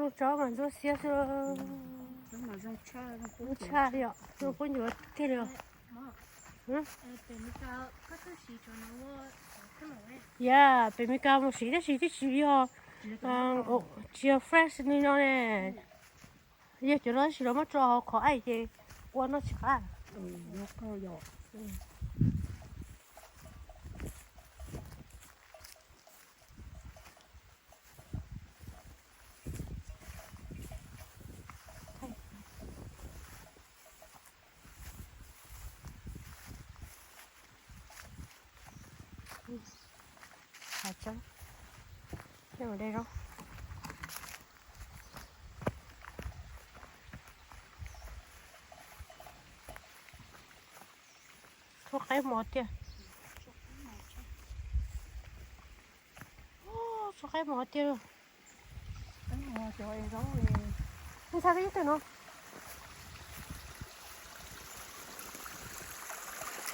Tsob mas ntsuab xiab xwb. Zoo tshaj, zoo kub ncuav tiag li os. Yog pem Meskas mus siv tab sis twb tsis yog, tsis yog fresh li no ne. Yog cov no tab sis lawv muab tso hauv qhov aim ces ua noj tsis qab. Hav tseeb, nej mus de zaub. Tshuab qaib mos tiag. Tshuab qaib mos tiag. Ntxhais ib tug no.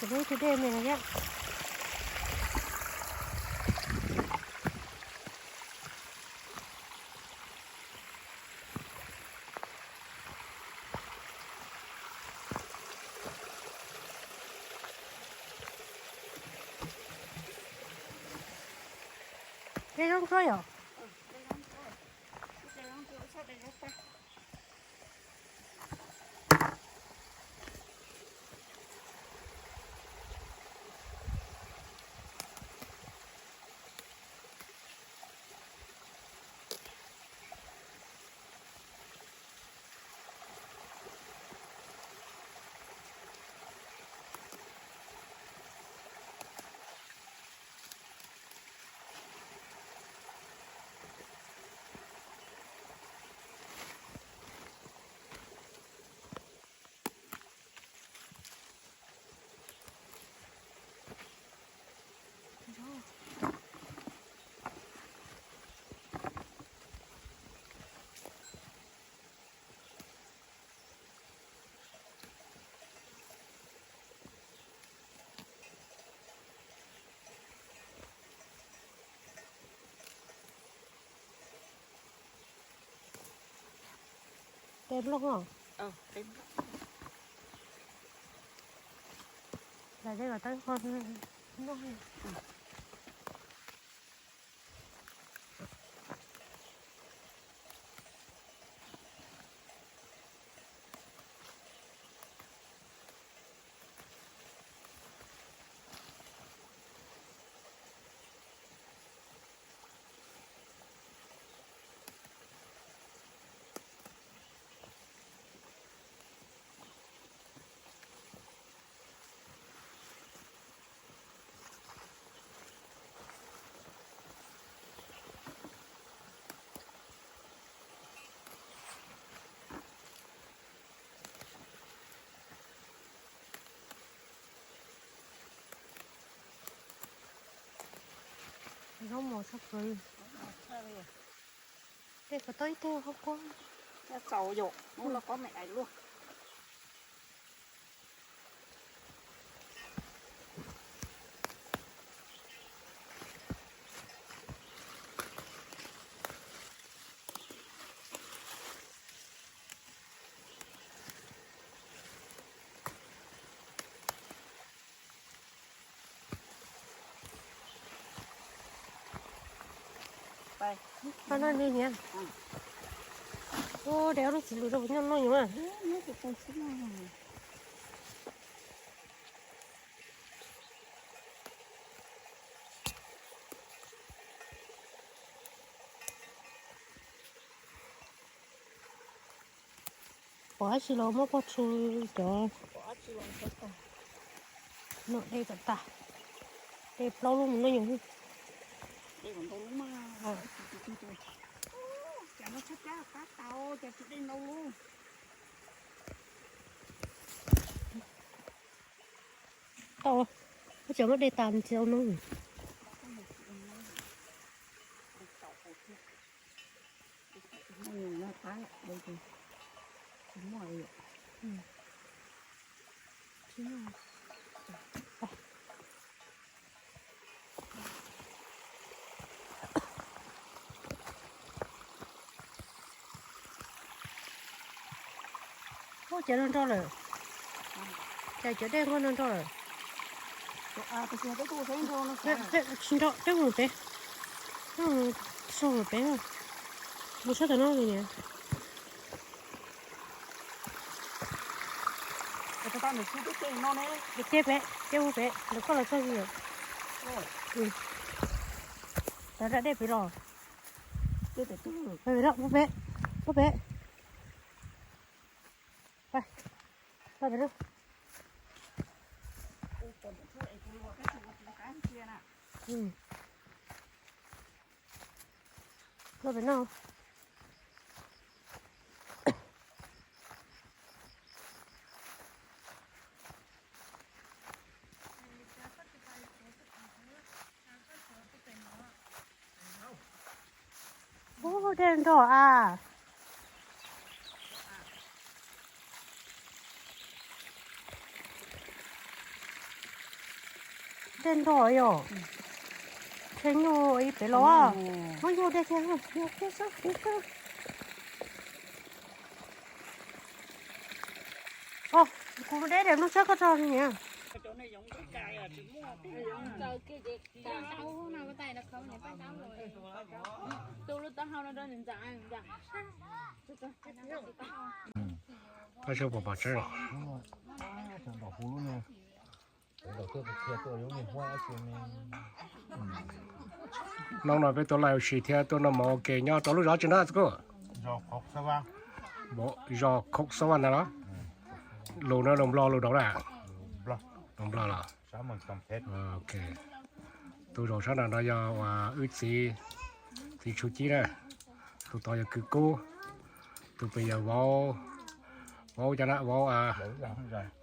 Tus dej me no thiab. Dej zaub ntsuab yom? Tej nplooj os. Tej nplooj. Zaub mos tshaj plaws li. Tej ko tau ib teg qab qab. Nyob txaus yom, hnub no pob me ais luaj. Pab no ne niam. Ua de ob lub txiv lws rau puas nyob no yus na. Pom dab tsi los muab pov tshu cov no de kom tas. De plaub lub mus no yus. Tau, ua cas muab de tas mus tsis tau no. Cov no nrog lawm. Cas cov dej nqaj no nrog lawm. Tsis nrog, peb mus pem. Sau mus pem. Mus sab tom no li niam. Ces pem, ces mus pem, lawv koj los txog li lawm. Rov da dej pem los. Pem, pem, pem. Luaj pem no. Ub, dej nrog a. Dej nrog yom. Tshe nyuj ib pem los. Muab yug dej tshe, yog peb sab peb sab. Kuv deb dej mloog sab koj tso niam. Pab sab puas pom tseeb. Hnub no peb tuaj laij ua si thiab tuaj noj mov ua ke nyob rau lub zos tsi na txkuj? Zos Khoom Xab Vaj ntag los? Lus no lus Nplog lus Dov na? Lus Nplog los? Ok. Tus zaum sab nraud no yog uas wb txiv, txiv Tshuj Cib na. Tus tod yog Kwv Kub. Tus pem yog Vauv, Vauv cov na, Vauv,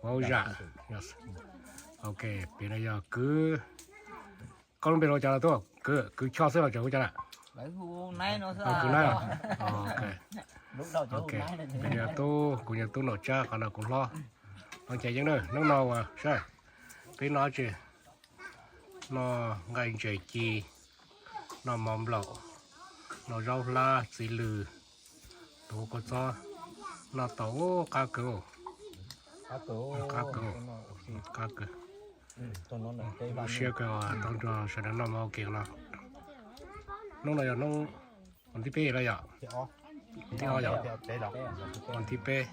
Vauv Zam. Ok, pem no yog Kwv. Koj lub npe hu cas los tuaj? Kwv, Kwv Choj xwb los tseem hu cas na? Kwv Naib. Ok. Pem no yog tub, kuv yog tub Nom Tsab, qhov no kuv hlob. Nyob Ncees Yeeb na, hnub no uas saib peb noj tsi, noj nqaij ntses ci, noj mov nplaum, noj zaub hlab txiv lws, tus kua txob, noj tau, ub, qab kawg, qab kawg, qab kawg. Zoo siab kawg tau nrog sawv daws noj mov ua ke no. Hnub no yog hnub vas thib peb los yom? Vas thib ob yom? Vas thib peb.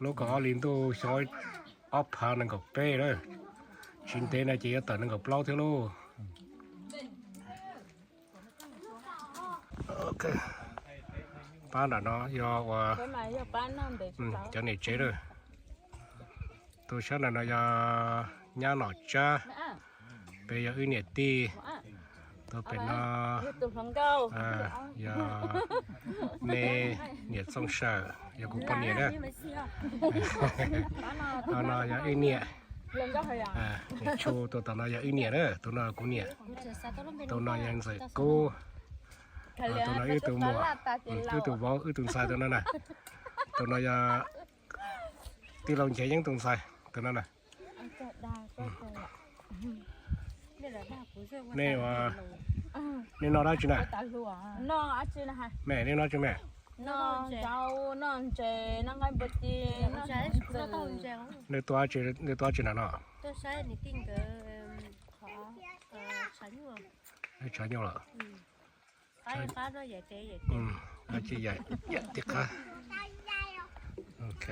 Lub kaum ob hli ntuj xyoo ob phav nees nkaum peb na. Tsis ntev no ces yuav tawm nees nkaum plaub thiab lauj. Pab nram no yog uas cov niam tsev na. Tus sab nram no yog nyab Nom Tsab, pem yog wb niam tij. Tus pem no yog me niam Txooj Sawm, yog kuv poj niam na. No yog wb niam, niam Tshuj. Tus tom no yog wb niam na, tus no kuv niam. Tus no yog ntxawm Kub. Tus no wb tus muam, wb tus vauv, wb tus ntxhais tus no na. Tus no yog tij laug Ncees Yeeb tus ntxhais tus no na. Nej, nej noj dab tsi na? Me, nej noj tsi me? Nej tuaj, nej tuaj dab tsi na no? Tshav nyuj los? Dab tsi yaim, yaim tiaj qab. Ok.